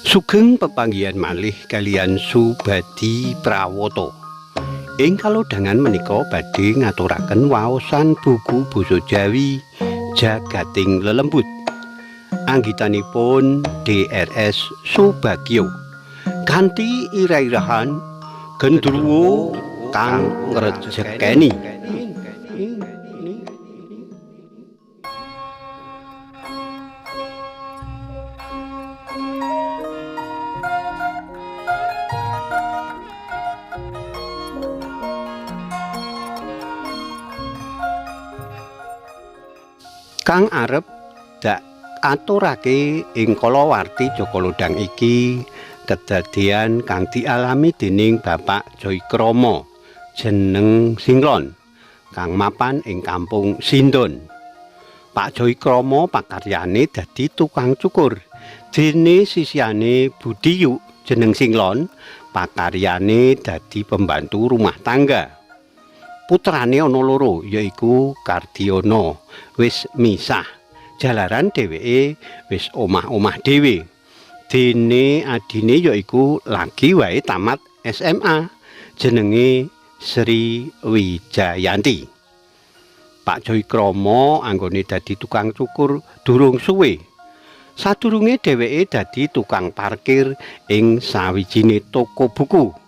Sugeng pepanggihan malih kaliyan Subadi Prawata. Ing kalodhangan menika badhe ngaturaken waosan buku basa Jawi Jagating Lelembut. Anggitanipun DRS Subagyo. Kanthi ira-irahan gendruwo kang ngrejekeni. Kang arep dak aturake ing kalawarti Jaka Lodhang iki kedadean kang dialami dening Bapak Joykrama jeneng Singlon kang mapan ing kampung Sindon. Pak Joykrama pakaryane dadi tukang cukur. Dene sisihane Budiyu jeneng Singlon pakaryane dadi pembantu rumah tangga. Putrane ana loro yaiku Kardiono wis misah jalaran dheweke wis omah-omah dhewe. Dene adine yaiku lagi wae tamat SMA jenenge Sri Wijayanti. Pak Joykrama anggone dadi tukang cukur durung suwe. Sadurunge dheweke dadi tukang parkir ing sawijine toko buku.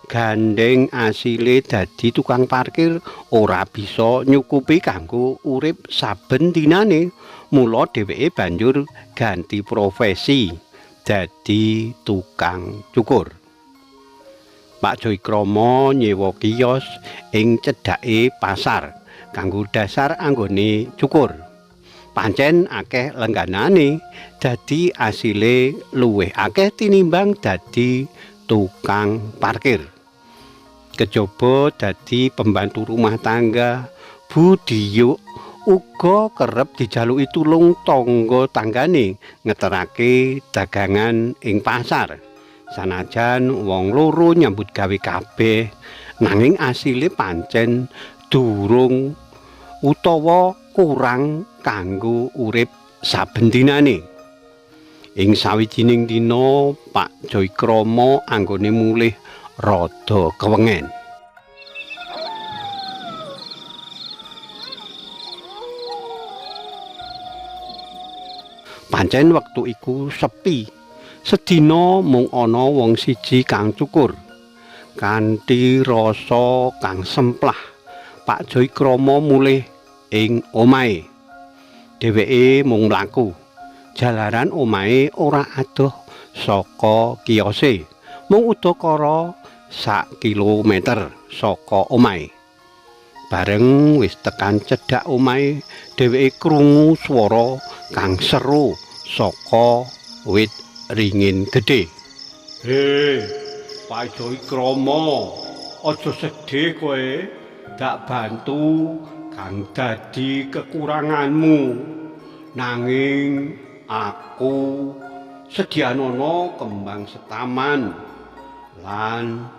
Gandeng asile dadi tukang parkir ora bisa nyukupi kanggo urip saben dinane, mula dheweke banjur ganti profesi dadi tukang cukur. Pak Joykrama nyewa kios ing cedhake pasar kanggo dasar anggone cukur. Pancen akeh lengganane, dadi asile luwih akeh tinimbang dadi tukang parkir. Kejaba dadi pembantu rumah tangga, Budiyu uga kerep dijaluki tulung tangga tanggane ngeterake dagangan ing pasar. Sanajan wong loro nyambut gawe kabeh, nanging asile pancen durung utawa kurang kanggo urip saben dinane. Ing sawijining dina Pak Joykrama anggone mulih rada kewengen. Pancen wektu iku sepi. Sedina mung ana wong siji kang cukur. Kanthi rasa kang semplah, Pak Joykrama mulih ing omahe. Dheweke mung mlaku. Jalaran omahe ora adoh saka kiose, mung udakara sak kilometer saka omahe. Bareng wis tekan cedhak omahe, dheweke krungu swara kang seru saka wit ringin gedhe. "He, Pak Joykrama, aja sedih kowe, dak bantu kang dadi kekuranganmu. Nanging aku sedianana kembang setaman lan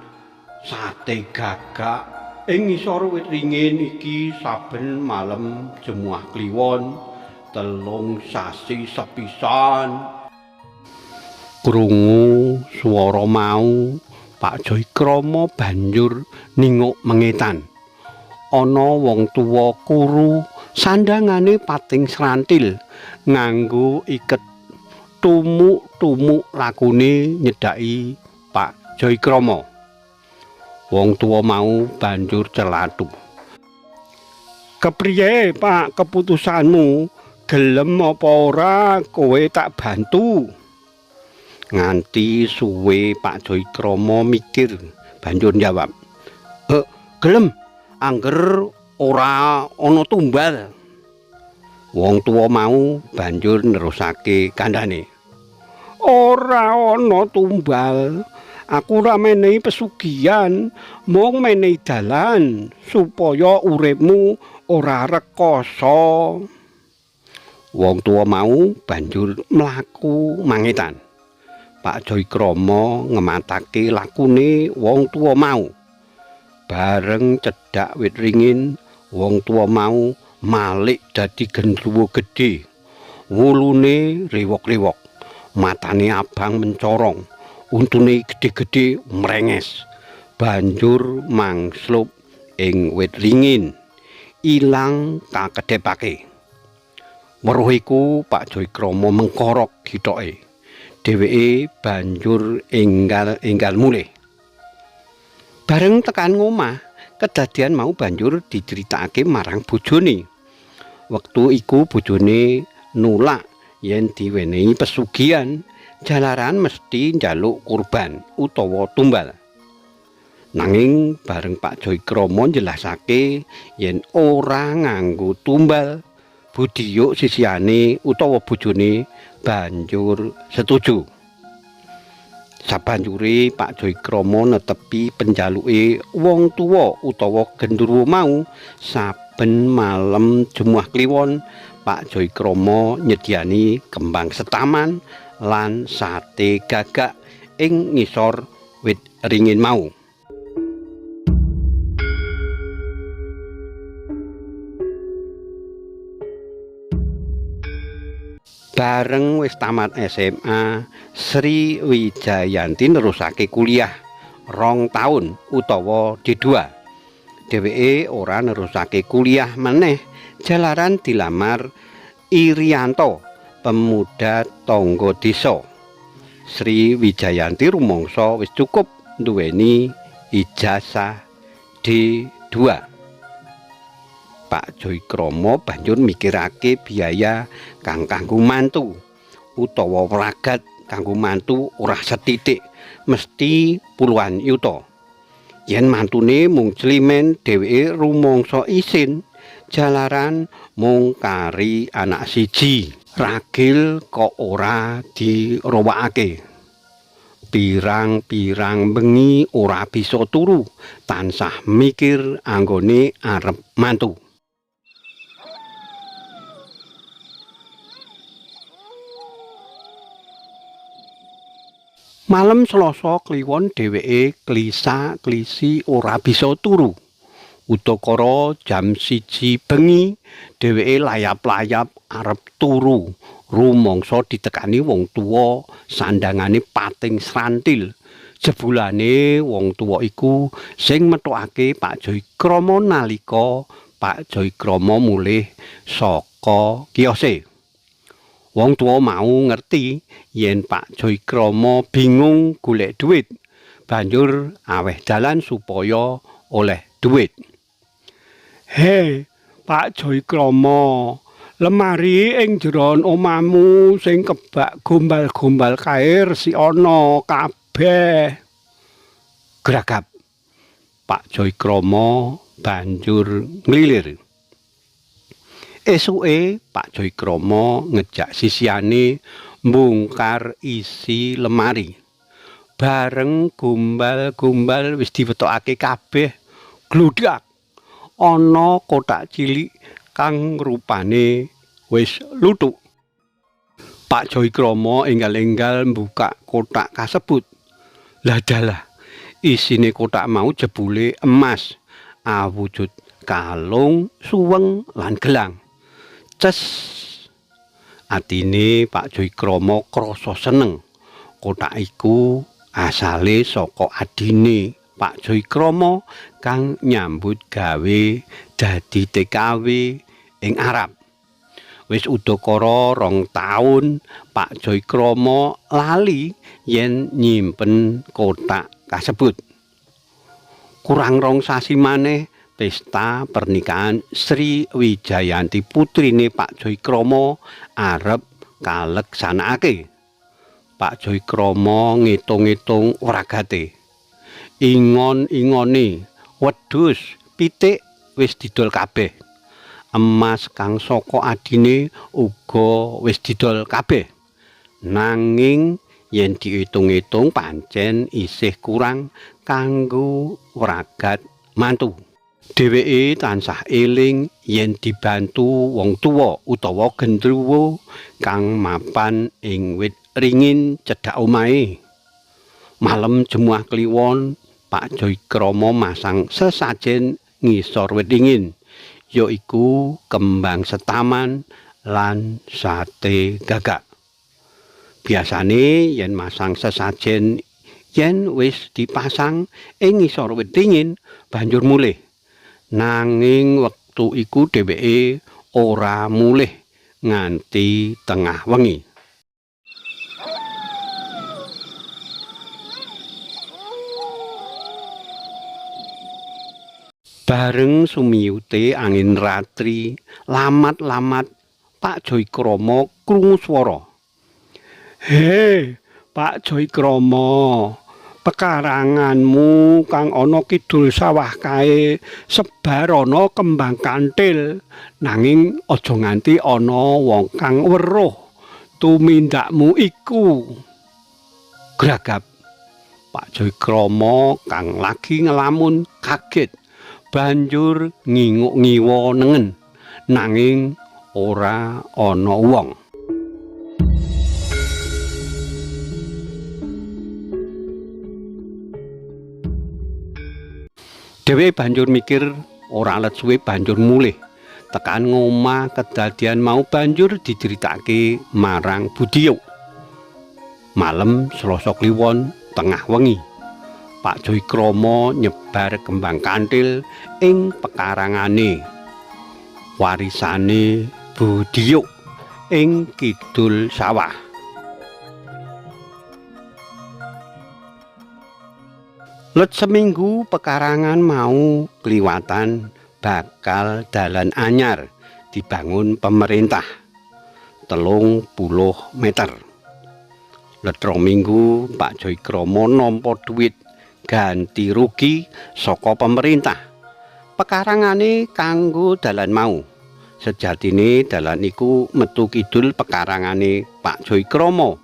sate gagak ing ngisor wit ringin iki saben malem Jemuah Kliwon 3 sasi sepisan." Krungu swara mau, Pak Joykrama banjur ninguk mengetan. Ana wong tuwa kuru sandangane pating srantil nganggo iket tumuk-tumuk lakune nyedhaki Pak Joykrama. Wong tuwa mau banjur celatu. "Kepriye, Pak, keputusanmu? Gelem apa ora kowe tak bantu?" Nganti suwe Pak Joykrama mikir, banjur njawab, "Gelem, angger ora ana tumbal." Wong tuwa mau banjur nerusake kandhane, "Ora ana tumbal. Aku ora menehi pesugihan, mung menehi dalan supaya uripmu ora rekoso." Wong tuwa mau banjur mlaku mangetan. Pak Joykrama ngematake lakune wong tuwa mau. Bareng cedhak wit ringin, wong tuwa mau malik dadi gendruwo gedhe. Wulune rewok-rewok. Matane abang mencorong, untune gedhe-gedhe mrenges. Banjur mangslup ing wit ringin, ilang kakedhepake. Weruh iku Pak Joykrama mengkorok githoke. Dheweke banjur enggal-enggal mulih. Bareng tekan ngomah, kedadian mau banjur diceritakake marang bojone. Wektu iku bojone nulak yen diwenehi pesugihan, jalaran mesti njaluk kurban utawa tumbal. Nanging bareng Pak Joykrama njelasake yen ora nganggo tumbal, Budiyuk sisihane utawa bojone banjur setuju. Sabanjure Pak Joykrama netepi penjaluke wong tuwa utawa gendruwo mau. Saben malem Jemuah Kliwon Pak Joykrama nyediani kembang setaman lan sate gagak ing ngisor wit ringin mau. Bareng wis tamat SMA, Sri Wijayanti nerusake kuliah 2 taun utawa D2. Dheweke ora nerusake kuliah meneh jalaran dilamar Irianto, pemuda tangga desa. Sri Wijayanti rumangsa wis cukup nduweni ijazah D2. Pak Joykrama banjur mikirake biaya kang kanggo mantu utawa wragat kanggo mantu ora sethithik, mesti puluhan yuta. Yen mantune mung climen, dheweke rumangsa isin jalaran mung kari anak siji. Ragil kok ora dirowakake. Pirang-pirang bengi ora bisa turu, tansah mikir anggone arep mantu. Malem Selasa Kliwon dheweke klisa-klisi ora bisa turu. Udakara jam 1 bengi dheweke layap-layap arep turu. Rumangsa ditekani wong tuwa sandangane pating srantil. Jebulane wong tuwa iku sing methokake Pak Joykrama nalika Pak Joykrama mulih saka kiose. Wong tuwa mau ngerti yen Pak Joykrama bingung golek dhuwit, banjur aweh dalan supaya oleh dhuwit. He, Pak Joykrama, lemari ing jeron omahmu sing kebak gombal-gombal kae resik ana kabeh. Gragap. Pak Joykrama banjur nglilir. Esuke Pak Joykrama ngejak sisihane mbongkar isi lemari. Bareng gombal-gombal wis diwetokake kabeh, gludhak ana kotak cilik kang rupane wis luthuk. Pak Joykrama enggal-enggal mbukak kotak kasebut. Lah dalah, isine kotak mau jebule emas awujud kalung, suweng lan gelang. Ces, atine Pak Joykrama krasa seneng. Kotak iku asale saka adine Pak Joykrama kang nyambut gawe dadi TKW ing Arab. Wis udakara 2 taun Pak Joykrama lali yen nyimpen kotak kasebut. Kurang 2 sasi maneh pesta pernikahan Sri Wijayanti putrine Pak Joykrama arep kaleksanakake. Pak Joykrama ngitung-ngitung wragate. Ingon-ingone, wedhus, pitik wis didol kabeh. Emas kang saka adine uga wis didol kabeh. Nanging yen diitung-itung pancen isih kurang kanggo wragat mantu. Dheweke tansah eling yen dibantu wong tuwa utawa gendruwo kang mapan ing wit ringin cedhak omahe. Malem Jemuah Kliwon, Pak Joykrama masang sesajen ngisor wit ringin, yaiku kembang setaman lan sate gagak. Biasane yen masang sesajen yen wis dipasang ing ngisor wit ringin banjur mulih. Nanging wektu iku dheweke ora mulih nganti tengah wengi. Bareng sumiyute angin ratri lamat-lamat Pak Joykrama krungu swara. "He, Pak Joykrama, pekaranganmu kang ana kidul sawah kae sebarana kembang kanthil, nanging aja nganti ana wong kang weruh tumindakmu iku." Gragap Pak Joykrama kang lagi ngelamun kaget, banjur nginguk ngiwa nengen, nanging ora ana wong. Dheweke banjur mikir ora let suwe banjur mulih. Tekan ngomah kedadian mau banjur diceritake marang Budiyo. Malem Selasa Kliwon tengah wengi, Pak Joykrama nyebar kembang kanthil ing pekarangane warisane Budiyo ing kidul sawah. Let seminggu pekarangan mau kliwatan bakal dalan anyar dibangun pemerintah 30 meter. Let 2 minggu Pak Joykrama nampa duit ganti rugi saka pemerintah. Pekarangane kanggo dalan mau. Sejatine dalan iku metu kidul pekarangane Pak Joykrama.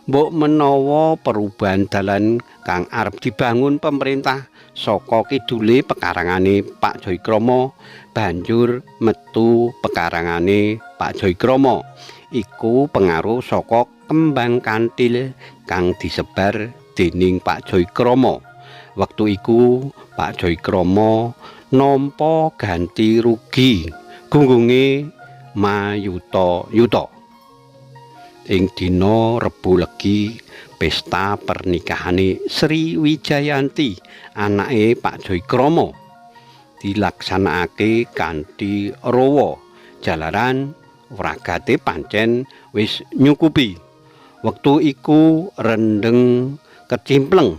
Mbok menawa perubahan dalan kang arep dibangun pemerintah saka kidule pekarangane Pak Joykrama banjur metu pekarangane Pak Joykrama. Iku pengaruh saka kembang kanthil kang disebar dening Pak Joykrama. Wektu iku Pak Joykrama nampa ganti rugi gunggunge mayuta-yuta. Ing dina Rebo Legi pesta pernikahane Sri Wijayanti anake Pak Joykrama dilaksanakake kanthi rawa jalaran wragate pancen wis nyukupi. Wektu iku rendeng kecimpleng.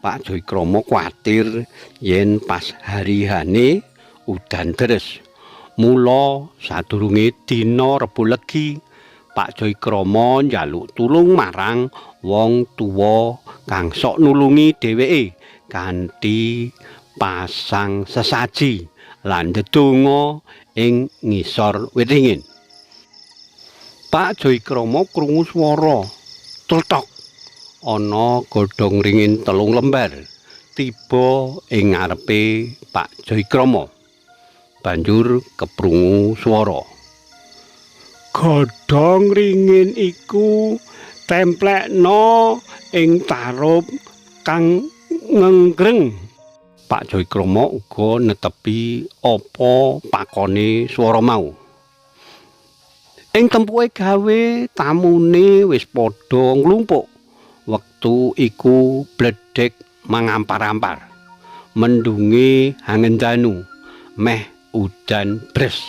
Pak Joykrama kuwatir yen pas harihane udan deres. Mula sadurunge dina Rebo Legi Pak Joykrama njaluk tulung marang wong tuwa kang sok nulungi dheweke kanthi pasang sesaji lan ndedonga ing ngisor wit ringin. Pak Joykrama krungu swara tletok ana godhong ringin 3 lembar tiba ing ngarepe Pak Joykrama. Banjur keprungu swara, "Godhong ringin iku templekno ing tarup kang ngenggreng." Pak Joykrama uga netepi apa pakone swara mau. Ing tempuke gawe tamune wis padha nglumpuk. Wektu iku bledhek mangampar-ampar. Mendunge hangendanu meh udan bres.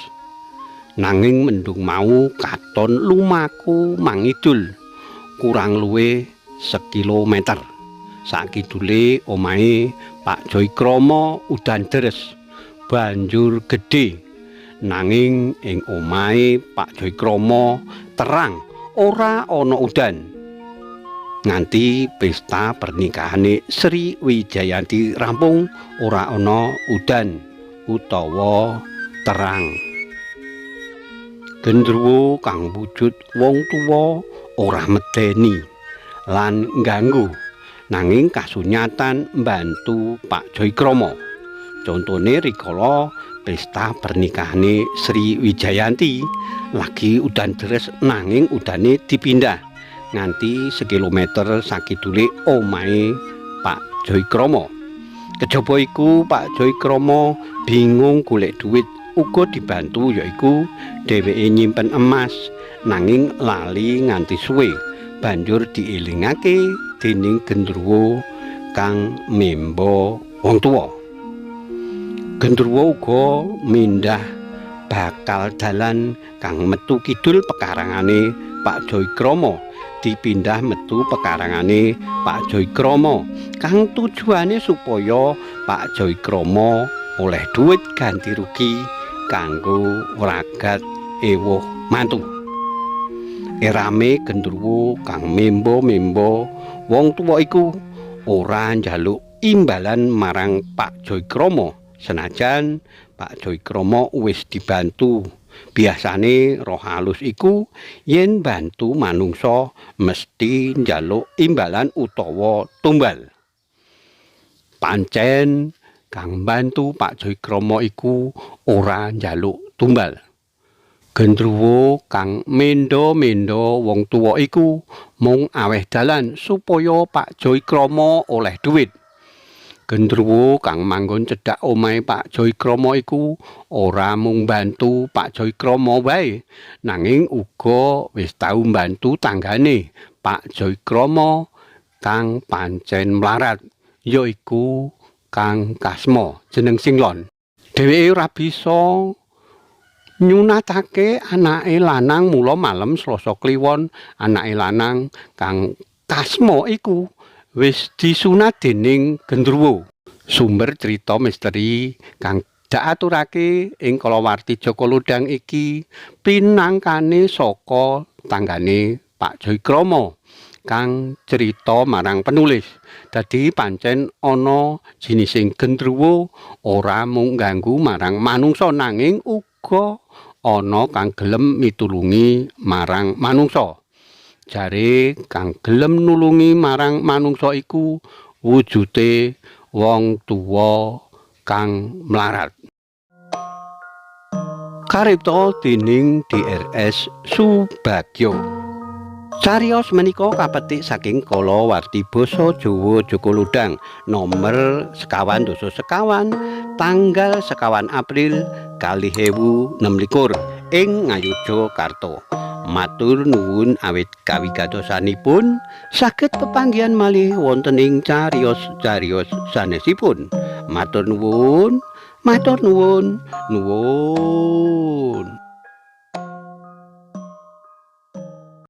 Nanging mendung mau katon lumaku mangidul kurang luwih sekilometer. Sakidule omahe Pak Joykrama udan deres banjur gedhe. Nanging ing omahe Pak Joykrama terang ora ana udan. Nganti pesta pernikahane Sri Wijayanti rampung ora ana udan utawa terang. Gendruwo kang wujud wong tuwa ora medeni lan ngganggu, nanging kasunyatan mbantu Pak Joykrama. Contone rikala pesta pernikahane Sri Wijayanti lagi udan deres nanging udane dipindah nganti sekilometer sakidule omahe Pak Joykrama. Kejaba iku Pak Joykrama bingung golek duit, uga dibantu yaiku dheweke nyimpen emas nanging lali nganti suwe. banjur dielingake dening gendruwo kang memba wong tuwa. Gendruwo uga mindah bakal dalan kang metu kidul pekarangane Pak Joykrama dipindah metu pekarangane Pak Joykrama kang tujuane supaya Pak Joykrama oleh duit ganti rugi kanggo wragat ewuh mantu. Erame gendruwo kang memba-memba wong tuwa iku ora njaluk imbalan marang Pak Joykrama senajan Pak Joykrama wis dibantu. Biasane roh halus iku yen bantu manungsa mesti njaluk imbalan utawa tumbal. Pancen kang bantu Pak Joykrama iku ora njaluk tumbal. Gendruwo kang mendha-mendha wong tuwa iku mung aweh dalan supaya Pak Joykrama oleh dhuwit. Gendruwo kang manggon cedhak omahe Pak Joykrama iku ora mung mbantu Pak Joykrama wae, nanging uga wis tau mbantu tanggane Pak Joykrama kang pancen mlarat, yaiku Kang Kasmo jeneng Singlon. Dheweke ora bisa nyunatake anake lanang, mula malem Selasa Kliwon anake lanang Kang Kasmo iku wis disunat dening gendruwo. Sumber cerita misteri kang diaturake ing kalawarti Jaka Lodhang iki pinangkane saka tanggane Pak Joykrama kang cerita marang penulis. Dadi pancen ana jinising gendruwo ora mung ganggu marang manungsa nanging uga ana kang gelem mitulungi marang manungsa. Jare kang gelem nulungi marang manungsa iku wujute wong tuwa kang mlarat. Karipta dening DRS Subagyo. Cariyos menika kapetik saking kalawarti basa Jawa Jaka Lodhang nomer 25 tanggal 21 April 2026 ing Ngayogyakarta. Matur nuwun awit kawigatosanipun, saged pepanggihan malih wonten ing cariyos-cariyos sanesipun. Matur nuwun, matur nuwun, nuwun.